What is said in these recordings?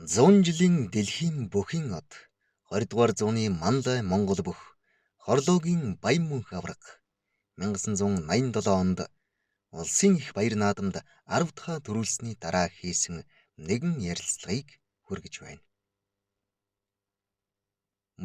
100 жилийн дэлхийн бүхийн од, 20 дугаар зууны Манлай Монгол бүх, Хорлоогийн Баян мөнх авраг 1987 онд улсын их баяр наадамд 10 дахь төрүүлсний дараа хийсэн нэгэн ярилцлагыг хүргэж байна.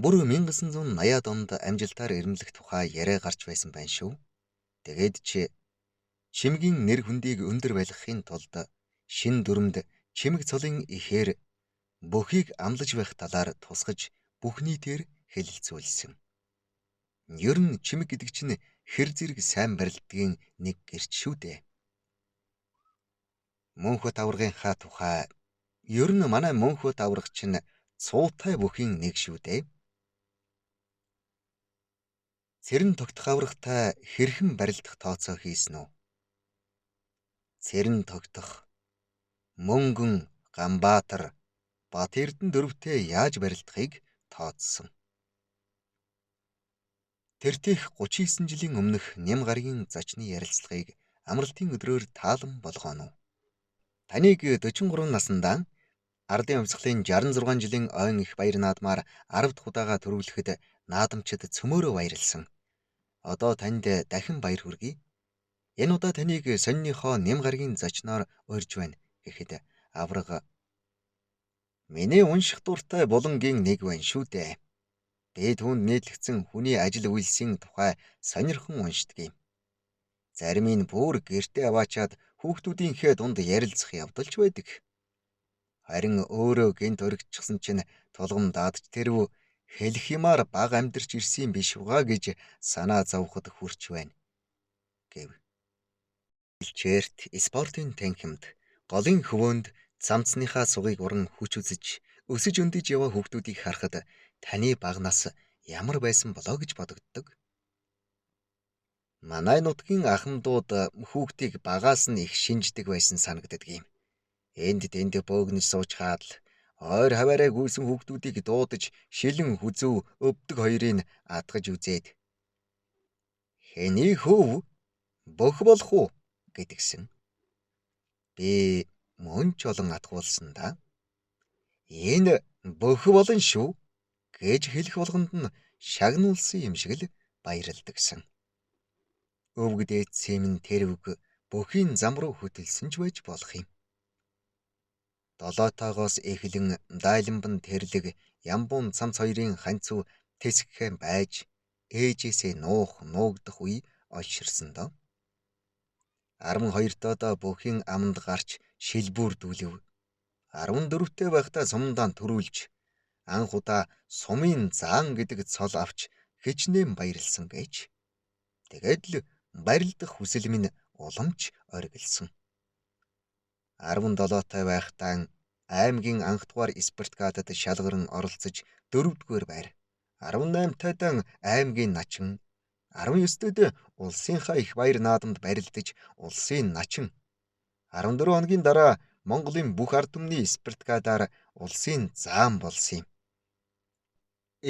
Бүр 1980-ад онд амжилтаар эрэмблэх тухай яриа гарч байсан байна шүү. Тэгээд чи чимгийн нэр хүндийг өндөр байлгахын тулд шин дүрмд чимэг цолын ихээр бүхийг амлаж байх талаар тусгаж бүх нийтээр хэлэлцүүлсэн. Ер нь чимэг гэдэг чинь хэр зэрэг сайн барилдгийн нэг гэрч шүү дээ. Мөнхөт аваргынхаа тухай ер нь манай Мөнхөт аварга чинь цуутай бүхийн нэг шүү дээ. Цэрэн тогтох аваргатай хэрхэн барилдах тооцоо хийсэн үү? Цэрэн тогтох Мөнгөн Ганбаатар Бат Эрдэнэ дөрвтэй яаж барилдахыг тооцсон. Тэртех 39 жилийн өмнөх Ням гарагийн зочны ярилцлагыг амралтын өдрөөр таалан болгооно. Таныг 43 наснда ардын хувьсгалын 66 жилийн ойн их баяр наадмаар 10 дахь удаага төрүүлэхэд наадамчид цөмөөрөө баярлсан. Одоо танд дахин баяр хүргэе. Энэ удаа таныг сониныхоо Ням гарагийн зочноор урьж байна гэхэд авраг миний унших дуртай булангийн нэг байна шүү дээ. Би түүнд нийтлэгдсэн хүний ажил үйлсийн тухай сонирхон уншдаг юм. Зарим нь бүр гэртээ аваачаад хүүхдүүдийнхээ дунд ярилцах явдалч байдаг. Харин өөрөө гэнт оригдчихсан чинь тулгам даадч тэрв хэлэх юмар бага амьдарч ирсэн биш угаа гэж санаа зовход хүрч байна гэв. Хилчээрт спортын танхимд голын хөвөөнд цамцныхаа сугийг уран хүч үзэж өсөж өндөж яваа хүүхдүүдийг харахад таны бага нас ямар байсан болоо гэж бодогддог. Манай нутгийн ахмадууд хүүхдийг багаас нь их шинждэг байсан санагддаг юм. Энд тэнд бөөгнөж суучхаад л ойр хаваараа гүйсэн хүүхдүүдийг дуудаж шилэн хүзүү өвдөг хоёрыг атгаж үзээд хэний хөв бөх болох уу гэдгсэн. Би мөн ч олон атгуулсан да. Энэ бөх болно шүү гэж хэлэх болгонд нь шагнуулсан юм шиг л баярлдагсан. Өвөг дээдсийн минь тэр үг бүхийн зам руу хөтөлсөн ч байж болох юм. Долоотойгоос эхлэн дайланбан тэрлэг Ямбун цамц хоёрын ханцуу тэсгхэн байж ээжээсээ нуух нуугдах үе олширсан доо. 12 доод бүхийн аманд гарч шилбүүрдүүлв. 14-тэй байхдаа сумдаан төрүүлж анх удаа сумын заан гэдэг цол авч хичнээн баярлсан гэж. Тэгээд л барилдах хүсэл минь уламж оргилсон. 17-тай байхдаа аймгийн анх дугаар спартакиадад шалгаран оролцож 4-р байр. 18-тайдан аймгийн начин, 19-д улсынхаа их баяр наадамд барилдаж улсын начин. 14 хоногийн дараа Монголын бүх ард түмний спартакиадаар улсын заан болсон юм.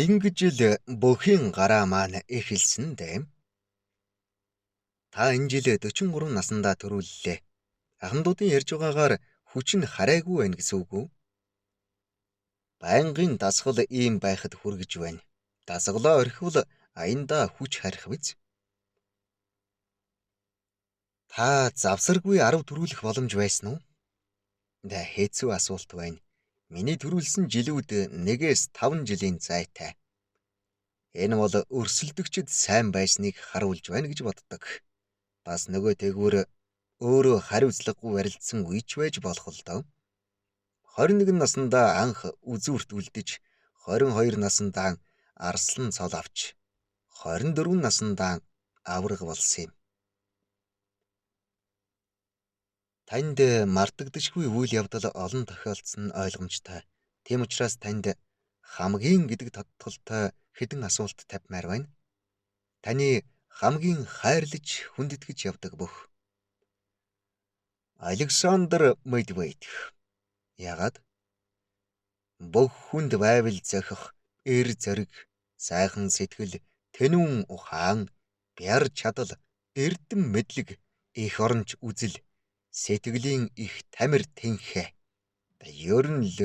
Ингэж л бүхийн гараа маань эхэлсэн дээ. Та энэ жил 43 наснда төрүүллээ. Ахмадуудын ярьж байгаагаар хүч нь харайгүй байна гэсэн үг үү? Байнгын дасгал ийм байхад хүргэж байна. Дасгалаа орхивол аяндаа хүч харих биз? Та завсаргүй 10 төрүүлэх боломж байсан уу? Да хэцүү асуулт байна. Миний төрүүлсэн жилүүд 1-ээс 5 жилийн зайтай. Энэ бол өрсөлдөгчд сайн байсныг харуулж байна гэж боддог. Бас нөгөө тэгвэр өөрөө хариуцлагагүй барилдсан үеч байж болох л доо. 21 наснда анх үзүүрт үлдэж, 22 наснда арслан цол авч, 24 наснда авраг болсон юм. Танд мартагдашгүй үйл явдал олон тохиолдсон нь ойлгомжтой. Тийм учраас танд хамгийн гэдэг тодтолтой хэдэн асуулт тавьмаар байна. Таны хамгийн хайрлаж хүндэтгэж явдаг бүх. Александр Медведев. Ягаад? Бүх хүнд байвал зохих эр зориг, сайхан сэтгэл, тэнүүн ухаан, бяр чадал, эрдэм мэдлэг, их оронч үзэл, сэтгэлийн их тамир тэнхээ. Ер нь л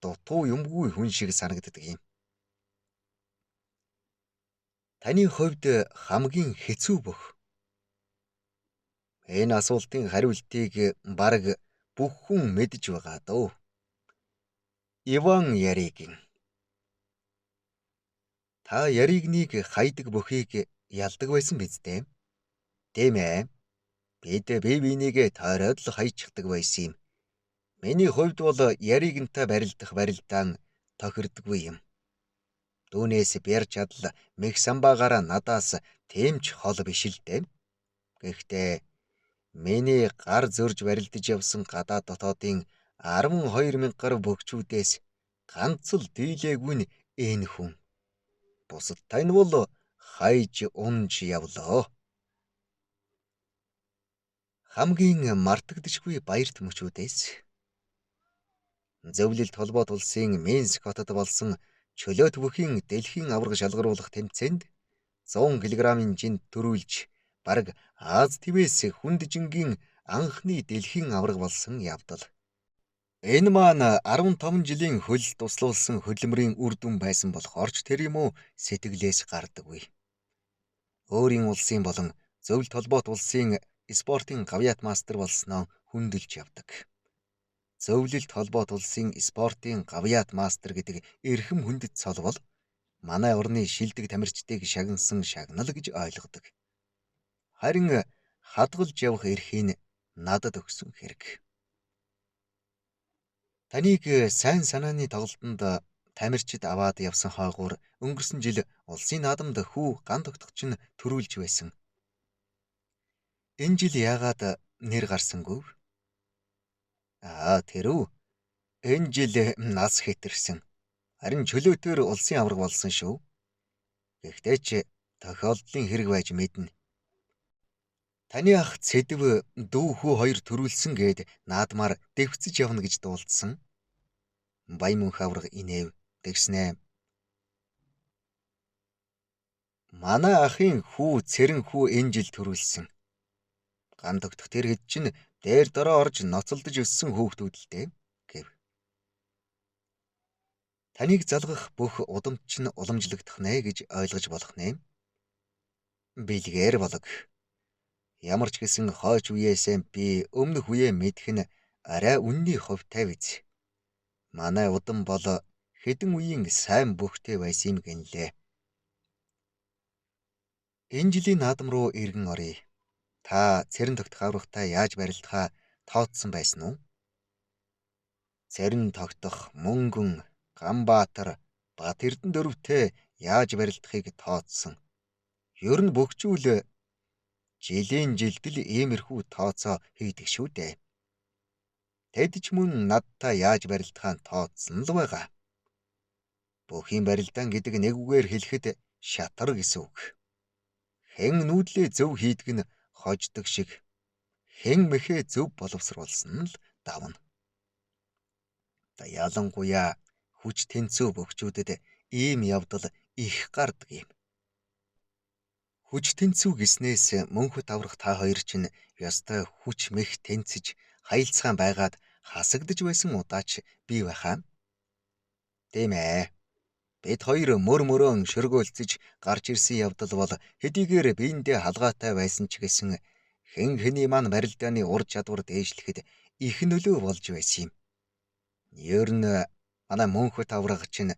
дутуу юмгүй хүн шиг санагддаг юм. Таны хувьд хамгийн хэцүү бөх. Энэ асуултын хариултыг бараг бүх хүн мэдж байгаа дөө. Иван Яригин. Та Яригныг хайдаг бүхийг ялдаг байсан биз дээ? Тийм ээ. Бид бие биенийгээ тойроод л хайчихдаг байсан юм. Миний хувьд бол Яригнтай барилдах барилдаан тохирдоггүй юм. Түүнээс бяр чадал мэх самбаагаараа надаас тийм ч хол биш л дээ. Гэхдээ миний гар зөрж барилдаж явсан гадаад дотоодын 12 мянга гаруй бөгчүүдээс ганц л дийлээгүй нь энэ хүн. Бусадтай нь бол хайж унж явлаа. Хамгийн мартагдашгүй баярт мөчүүдээс Зөвлөлт холбоот улсын Минск хотод болсон чөлөөт бүхийн дэлхийн аварга шалгаруулах тэмцээнд 100 кг-ын жинд төрүүлж бараг Аз твээс хүнд жингийн анхны дэлхийн аварга болсон явдал. Энэ маань 15 жилийн хөл туслуулсан хөдөлмөрийн үр дүн байсан болохоор ч тэр юм уу сэтгэлээс гардаггүй. Өөрийн улсын болон Зөвлөлт холбоот улсын спортын гавьяат мастер болсноо хүндэлж явдаг. Зөвлөлт холбоот улсын спортын гавьяат мастер гэдэг эрхэм хүндэт цол бол манай орны шилдэг тамирчдыг шагнасан шагнал гэж ойлгодог. Харин хадгалж явах эрхийг надад өгсөн хэрэг. Таныг сайн санааны тоглолтод тамирчид аваад явсан хойгуур өнгөрсөн жил улсын наадамд хүү ган тогтогч нь төрүүлж байсан. Энэ жил яагаад нэр гарсангүй? Аа, тэр үү? Энэ жил нас хэтэрсэн. Харин чөлөөтөөр улсын аварга болсон шүү. Гэхдээ ч тохиолдлын хэрэг байж мэднэ. Таны ах Цэдэв дүү хүү хоёр төрүүлсэн гээд наадмаар дэвцэж явна гэж дуулдсан. Баян мөнх аварга инээв. Тэгснэ. Манай ахын хүү Цэрэн хүү энэ жил төрүүлсэн. Ган тогтох тэр хэд чинь дээр дороо орж ноцолдож өссөн хүүхдүүд л дээ гэв. Таныг залгах бүх удамт чинь уламжлагдах нэ гэж ойлгож болох нэ. Бэлгээр болог. Ямар ч гэсэн хойч үеэсээ би өмнөх үеэ мэдэх нь арай үнний хувьтай биз. Манай удам бол хэдэн үеийн сайн бүхтэй байсан юм гэнлээ. Энэ жилийн наадам руу эргэн оръё. Та цэрэн тогтох аврагтай яаж барилдахаа тооцсон байсан уу? Цэрэн тогтох Мөнгөн, Ганбаатар, Бат Эрдэнэ дөрвтэй яаж барилдахыг тооцсон. Ер нь бөгчүүл жилийн жилдэл иймэрхүү тооцоо хийдэг шүү дээ. Тэд ч мөн надтай яаж барилдахаа тооцсон л байгаа. Бүхийн барилдаан гэдэг нэг үгээр хэлэхэд шатар гэсэн үг. Хэн нүүдлээ зөв хийдэг нь хождог шиг хэн мэхээ зөв боловсруулсан л давна. За ялангуяа хүч тэнцүү бөгчүүдэд ийм явдал их гардаг юм. Хүч тэнцүү гэснээс мөнхөт аврах та хоёр чинь ёстой хүч мэх тэнцэж хаялцгаан байгаад хасагдж байсан удаач бий байхаа. Тийм ээ. Бид хоёр мөр мөрөөн шөргөөлцөж гарч ирсэн явдал бол хэдийгээр биендээ халгаатай байсан ч гэсэн хэн хэний маань барилдааны ур чадвар дээшлэхэд их нөлөө болж байсан юм. Ер нь манай мөнхөт авраг чинь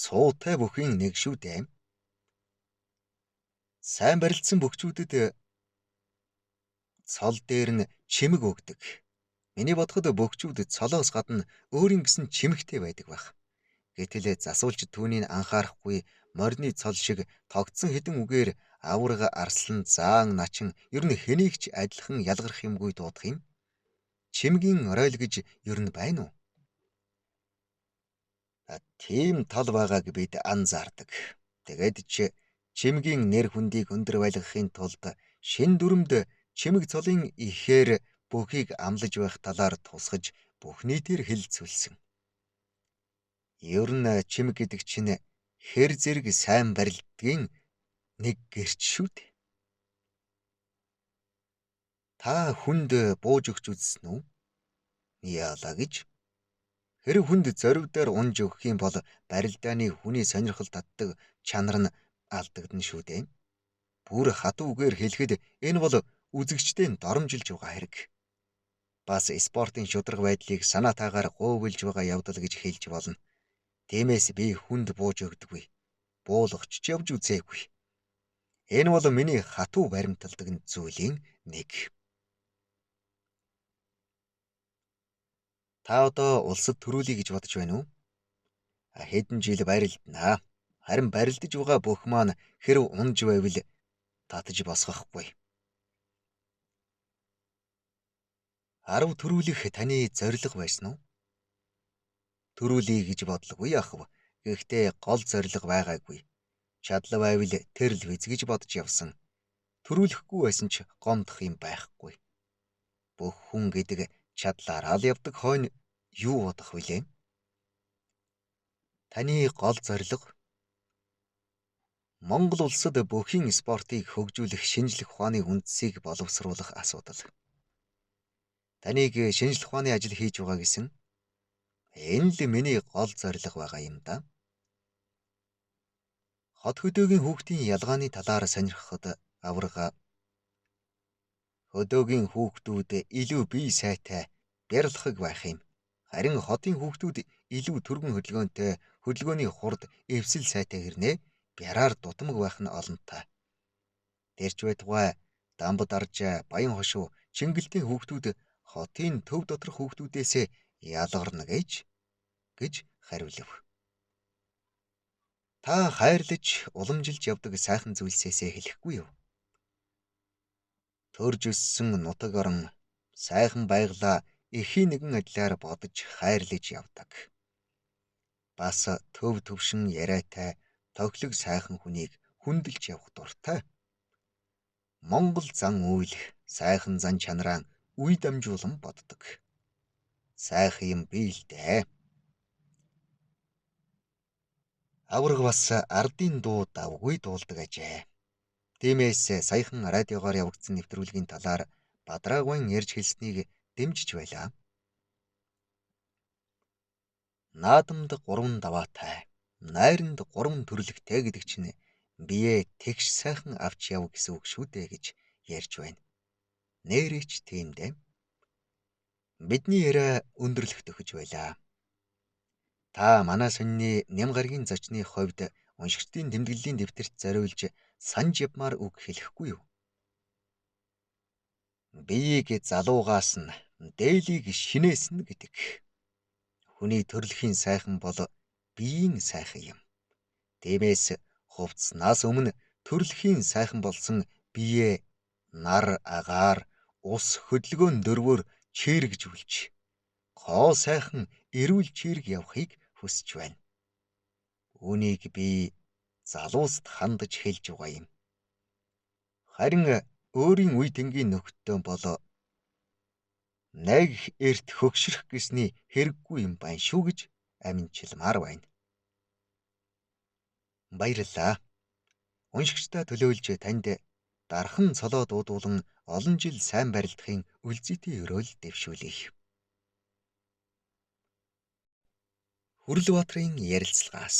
цуутай бүхийн нэг шүү дээ. Сайн барилцсан бөгчүүдэд цол дээр нь чимэг өгдөг. Миний бодоход бөгчүүд цолоос гадна өөрийн гэсэн чимэгтэй байдаг байх. Гэтэл засуулч түүнийг анхаарахгүй морины цол шиг тогтсон хэдэн үгээр аварга арслан заан начин ер нь хэнийг ч адилхан ялгарх юмгүй дуудах юм. Чимгийн оройл гэж ер нь байна уу? Тийм тал байгааг бид анзаардаг. Тэгээд ч чимгийн нэр хүндийг өндөр байлгахын тулд шин дүрмд чимэг цолын ихээр бүхийг амлаж байх талаар тусгаж бүх нийтээр хэлэлцүүлсэн. Ер нь чимэг гэдэг чинь хэр зэрэг сайн барилдгийн нэг гэрч шүү дээ. Та хүнд бууж өгч үзсэн үү? Яалаа гэж. Хэрэв хүнд зорив дээр унж өгөх юм бол барилдааны хүний сонирхол татдаг чанар нь алдагдана шүү дээ. Бүр хатуу үгээр хэлэхэд энэ бол үзэгчдээ доромжилж байгаа хэрэг. Бас спортын шударга байдлыг санаатаагаар гуйвалж байгаа явдал гэж хэлж болно. Тиймээс би хүнд бууж өгдөггүй. Буулгач ч явж үзээгүй. Энэ бол миний хатуу баримталдаг зүйлийн нэг. Та одоо улсад төрүүлье гэж бодож байна уу? Хэдэн жил барилдана. Харин барилдаж байгаа бүх маань хэрв унж байвал татаж босгохгүй. 10 төрүүлэх таны зорилго байсан уу? Төрүүлье гэж бодлого яах вэ? Гэхдээ гол зорилго байгаагүй. Чадал байвал тэр л биз гэж бодож явсан. Төрүүлэхгүй байсан ч гомдох юм байхгүй. Бүх хүн гэдэг чадлаараа л явдаг хойно юу бодох вүлээ? Таны гол зорилго Монгол улсад бүхийн спортыг хөгжүүлэх шинжлэх ухааны үндсийг боловсруулах асуудал. Таныг шинжлэх ухааны ажил хийж байгаа гэсэн энэ л миний гол зорилго байгаа юм да. Хот хөдөөгийн хүүхдийн ялгааны талаар сонирхоход аварга хөдөөгийн хүүхдүүд илүү бие сайтай, бярлахаг байх юм. Харин хотын хүүхдүүд илүү түргэн хөдөлгөөнтэй, хөдөлгөөний хурд, эвсэл сайтай хэрнээ бяраар дутмаг байх нь олонтой. Дэрч байтугай дамбад арж Баян хошуу Чингэлтийн хүүхдүүд хотын төв доторх хүүхдүүдээс ялгарна гэж хариулв. Та хайрлаж, уламжилж явдаг сайхан зүйлсээсээ хэлэхгүй юу? Төрж өссөн нутаг орон сайхан байгалаа эхийн нэгэн адилаар бодож хайрлаж явдаг. Бас төв төвшин яриатай тохилог сайхан хүнийг хүндэлж явах дуртай. Монгол зан үйл, сайхан зан чанараа үе дамжуулан боддог. Сайхан юм бий л дээ. Аварга бас ардын дуу давгүй дуулдаг ажээ. Тиймээс саяхан радиогоор явагдсан нэвтрүүлгийн талаар Бадраагван ярьж хэлснийг дэмжиж байлаа. Наадамд 3 даваатай, найранд 3 төрлөгтэй гэдэг чинь биеэ тэгш сайхан авч яв гэсэн үг шүү дээ гэж ярьж байна. Нээрээ ч тийм дээ. Бидний яриа өндөрлөх төхөж байлаа. Та манай сонины Ням гарагийн зочны хувьд уншигчдын тэмдэглэлийн дэвтэрт зориулж санаж явмаар үг хэлэхгүй юу? Биеийг залуугаас нь, дээлийг шинээс нь гэдэг. Хүний төрөлхийн сайхан бол биеийн сайхан юм. Тиймээс хувцснаас өмнө төрөлхийн сайхан болсон биеэ нар агаар ус хөдөлгөөн дөрвөөр чийргэжүүлж гоо сайхан эрүүл чийрэг явахыг хүсэж байна. Үүнийг би залууст хандаж хэлж байгаа юм. Харин өөрийн үе тэнгийн нөхдөд бол нэг эрт хөгшрөх гэсний хэрэггүй юм байна шүү гэж амжилмаар байна. Баярлалаа. Уншигчдаа төлөөлж танд дархан цолоо дуудуулан олон жил сайн барилдахын үлзийтэй өрөөл дэвшүүлье. Хүрлбаатарын ярилцлагаас.